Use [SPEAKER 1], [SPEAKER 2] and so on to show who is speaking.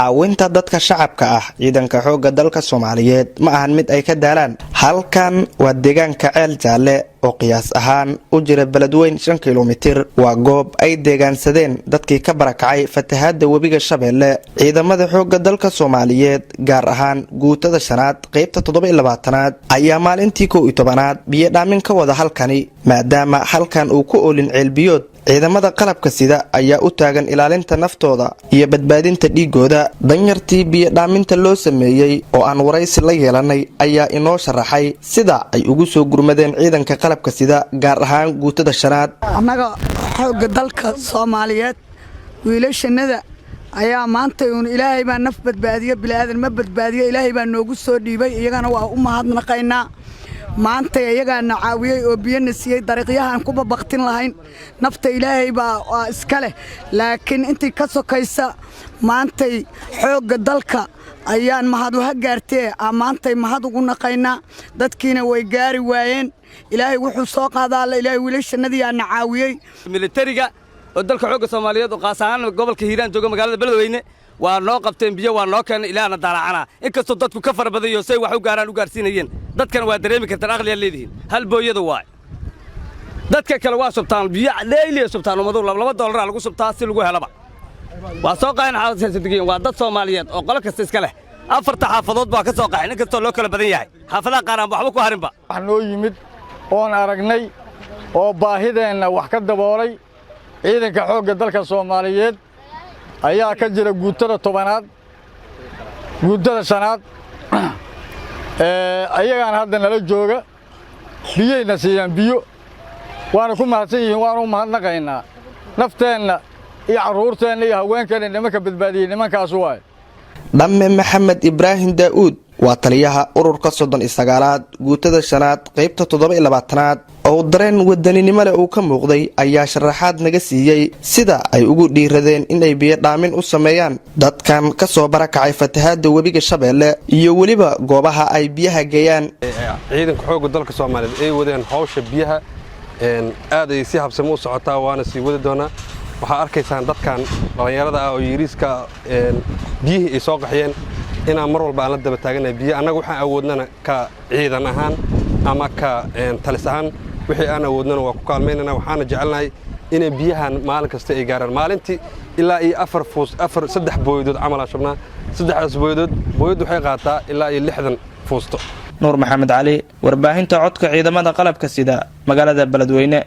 [SPEAKER 1] Caawinta dadka shacabka ah, ciidanka xoogga dalka Soomaaliyeed ma ahan mid ay ka daalaan. Halkan waa deegaanka Ceel Jaalle oo qiyaas ahaan u jira Beledweyn 5 kilomitir. Waa goob ay deegaansadeen dadkii ka barakacay fatahaada webiga Shabeelle. Ciidamada xoogga dalka Soomaaliyeed, gaar ahaan guutada shanaad, qeybta 27aad, ayaa maalintii 11aad biyo dhaamin ka wada halkani, maadaama halkan uu ku oolin ceelbiyood. Ciidamada qalabka sida ayaa u taagan ilaalinta naftooda iyo badbaadinta dhiigooda. Danyartii biyo dhaaminta loo sameeyey oo aan waraysi la yeelanay ayaa inoo sharaxay sida ay ugu soo gurmadeen ciidanka qalabka sida, gaar ahaan guutada shanaad.
[SPEAKER 2] Annaga xoogga dalka Soomaaliyeed wiilashanada ayaa maanta uun Ilaahay baa naf badbaadiyo, bilaadan ma badbaadiyo. Ilaahay baa noogu soo dhiibay, iyagana waa u mahadnaqaynaa. Maanta iyagaana caawiyey oo biyona siiyey dariiqyahaan ku babaktin lahayn. Nafta Ilaahay baa iska leh, laakiin intii ka sokaysa maantay xoogga dalka ayaan mahad uha gaartee aa maantay mahad ugu naqaynaa. Dadkiina way gaari waayeen. Ilaahay wuxuu soo qaadaa alla. Ilaahay wiilashannadiiaana caawiyey.
[SPEAKER 3] Militariga oo dalka xoogga Soomaaliyeed oo qaas ahaan gobolka Hiiraan jooga, magaalada Beledweyne, waa noo qabteen biyo, waa noo keenay. Ilaahna daalacanaa, inkastoo dadku ka fara badan yaho, say wax u gaaraan u gaarsiinayeen. Dadkana waa dareemi kartaan, aqliyaa leedihiin. Hal booyada waay, dadka kale waa shubtaan biyo dheyliya shubtaan. Ummadu laba doolaraa lagu shubtaa si lagu helaba. Waa soo qaxeen xaafaddegiin. Waa dad Soomaaliyeed oo qolo kasta iska leh. Afarta xaafadood baa ka soo qaxeen, inkastoo loo kala badan yahay. Xaafadaha qaar aan waxba ku harinba.
[SPEAKER 4] Wax noo yimid oon aragnay oo baahideenna wax ka daboolay ciidanka xoogga dalka Soomaaliyeed ayaa ka jira, guutada 10aad, guutada shanaad. Ayagaan hadda nala jooga, biyayna siiyaan biyo, waana ku mahadsan yihiin, waanu u mahadnaqaynaa. Nafteenna iyo carruurteenna iyo haweenkeenna nimanka badbaadiyey nimankaas waay.
[SPEAKER 1] Dhamme Maxamed Ibraahim Daa'uud waa taliyaha ururka 39aad, guutada shanaad, qeybta 27aad, oo dareen wadaninimo leh uu ka muuqday ayaa sharaxaad naga siiyey sida ay ugu dhiiradeen inay biyo dhaamin u sameeyaan dadkan kasoo barakacay fatahaada webiga Shabeelle iyo weliba goobaha ay biyaha geeyaan.
[SPEAKER 5] Ciidanka xoogga dalka Soomaaliyeed ay wadeen hawsha biyaha aad ay si habsamo u socotaa, waana sii wadi doonaa. Waxaa arkaysaan dadkan dhallinyarada ah oo yiriiska biyihii ay soo qaxiyeen inaan mar walba aan la daba taaganahay biyo. Annaga waxaan awoodnana ka ciidan ahaan ama ka talis ahaan, wixii aan awoodnana waa ku kaalmaynana. Waxaana jecelnahay inay biyahan maalin kasta ay gaaraan. Maalintii ilaa iyo afar fuus, afar, saddex booyadood camal aan shubnaa. Saddexdaas booyadood, booyaddu waxay qaataa ilaa iyo 60 fuusto.
[SPEAKER 1] Nuur Maxamed Cali, warbaahinta codka ciidamada qalabka sida, magaalada Beledweyne.